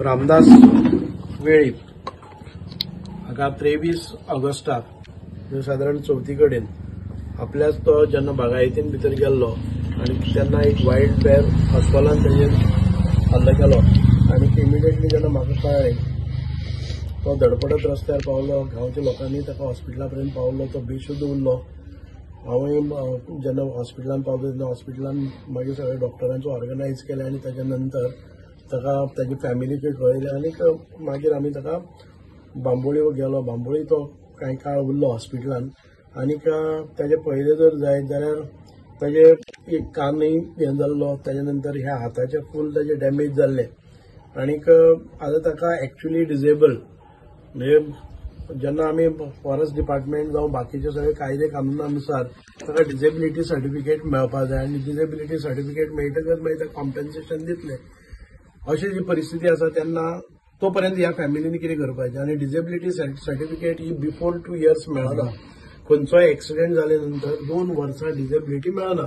रामदास वेळीप हाका 23 ऑगस्टाक सादारण चवथी कडेन आपल्याच तो जेन्ना बागायतीन भितर गेल्लो आनी तेन्ना एक वायल्ड बेर अस्वलान तेजेर हल्लो केलो आनी इमिडिएटली जेन्ना म्हाका कळ्ळें तो धडपडत रस्त्यार पावलो. गांवच्या लोकांनी ताका हॉस्पिटला पर्यंत पावलो, तो बेशुद्ध उरलो. हांवें जेन्ना हॉस्पिटलान पावलो तेन्ना हॉस्पिटलान मागीर सगळे डॉक्टरांचो ऑर्गनायज केलें आनी ताच्या नंतर ताका ताजी फॅमिलीकय कळयलें आनी मागीर आमी ताका बांबोळी गेलो. बांबोळी तो कांय काळ उरलो हॉस्पिटलान आनीक ताजे पयलें जर जायत जाल्यार ताजे एक कानय हें जाल्लो, ताज्या नंतर ह्या हाताचे फूल ताजे डॅमेज जाल्ले आनीक आतां ताका एक्चुअली डिजेबल म्हणजे जेन्ना आमी फॉरेस्ट डिपार्टमेंट जावं बाकीचे सगळे कायदे कानुना अनुसार ताका डिजेबिलिटी सर्टिफिकेट मेळपाक जाय आनी डिजेबिलिटी सर्टिफिकेट मेळटकच मागीर ताका कॉम्पेन्सेशन दितले. अशी जी परिस्थिती आसा तेन्ना तो पर्यंत ह्या फॅमिलीन कितें करपाचें आनी डिजेबिलिटी सर्टिफिकेट ही बिफोर 2 इयर्स मेळना. खंयचोय एक्सिडेंट जाले नंतर 2 वर्सां डिजेबिलिटी मेळना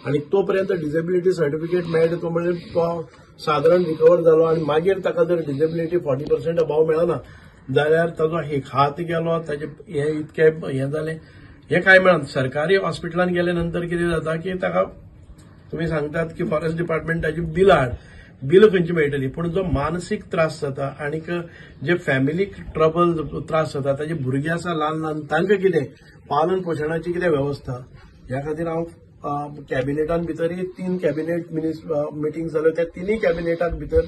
आनी तो पर्यंत डिजेबिलिटी सर्टिफिकेट मेळटा तो म्हणजे तो सादारण रिकवर जालो आनी मागीर ताका जर डिजेबिलिटी 40% अबाव मेळना जाल्यार ताजो एक हात गेलो, ताजे हे इतके हें जालें, हें कांय मेळना. सरकारी हॉस्पिटलान गेले नंतर कितें जाता की ताका तुमी सांगतात की फॉरेस्ट डिपार्टमेंट ताजी बिलां हाड, बिल खंयची मेळटली, पूण जो मानसीक त्रास जाता आनीक जे फॅमिलीक ट्रबल त्रास जाता, ताजे भुरगे आसा ल्हान ल्हान, तांकां कितें पालन पोशणाची कितें वेवस्था, ह्या खातीर हांव कॅबिनेटान भितरय 3 कॅबिनेट मिटींग जाल्यो, त्या 3 कॅबिनेटाक भितर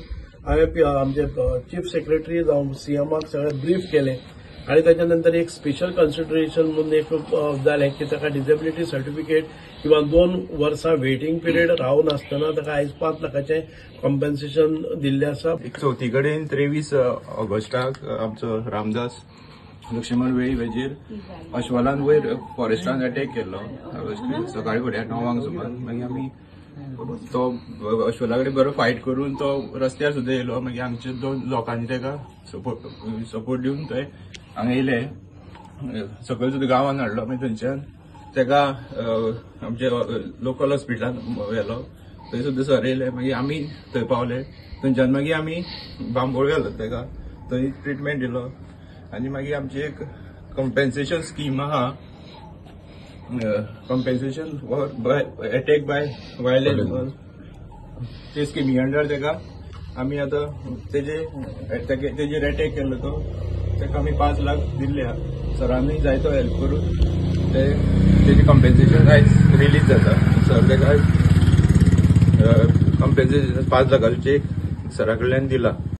हांवें आमचे चीफ सेक्रेटरी जावं सीएमाक सगळें ब्रीफ केलें आनी ताच्या नंतर एक स्पेशल कन्सिडरेशन म्हणून एक जालें की ताका डिजेबिलिटी सर्टिफिकेट किंवा 2 वर्सां वेटिंग पिरियड रावनासतना ताका आयज 5 लाखाचें कॉम्पेन्सेशन दिल्लें आसा. एक चवथी कडेन 23 ऑगस्टाक आमचो रामदास लक्ष्मण वेळीप हेजेर अश्वलान वयर फॉरेस्टान अटॅक केल्लो सकाळी फुडें 9 सुमार. मागीर आमी तो अश्वला कडेन बरो फायट करून तो रस्त्यार सुद्दां येयलो. मागीर आमचे 2 लोकांनी ताका सपोर्ट दिवन थंय हांगा येयले, सकयल सुद्दां गांवान हाडलो. मागीर थंयच्यान ताका आमच्या लोकल हॉस्पिटलान व्हेलो, थंय सुद्दां सर येयले. मागीर आमी थंय पावले, थंयच्यान मागीर आमी बांबोळ घालो ताका, थंय ट्रिटमेंट दिलो आनी मागीर आमची एक कंपेन्सेशन स्कीम आहा, compensation for by attack by wild animal, ते स्किमी अंडर ताका आमी आतां तेजेर अटॅक केल्लो तो ताका आमी 5 लाख दिल्ले. सरांनी जायतो हेल्प करून तेजें कंपेन्सेशन आयज रिलीज जाता. सर ताका कंपेन्सेशन 5 लाखाचो चेक सरा कडल्यान दिला.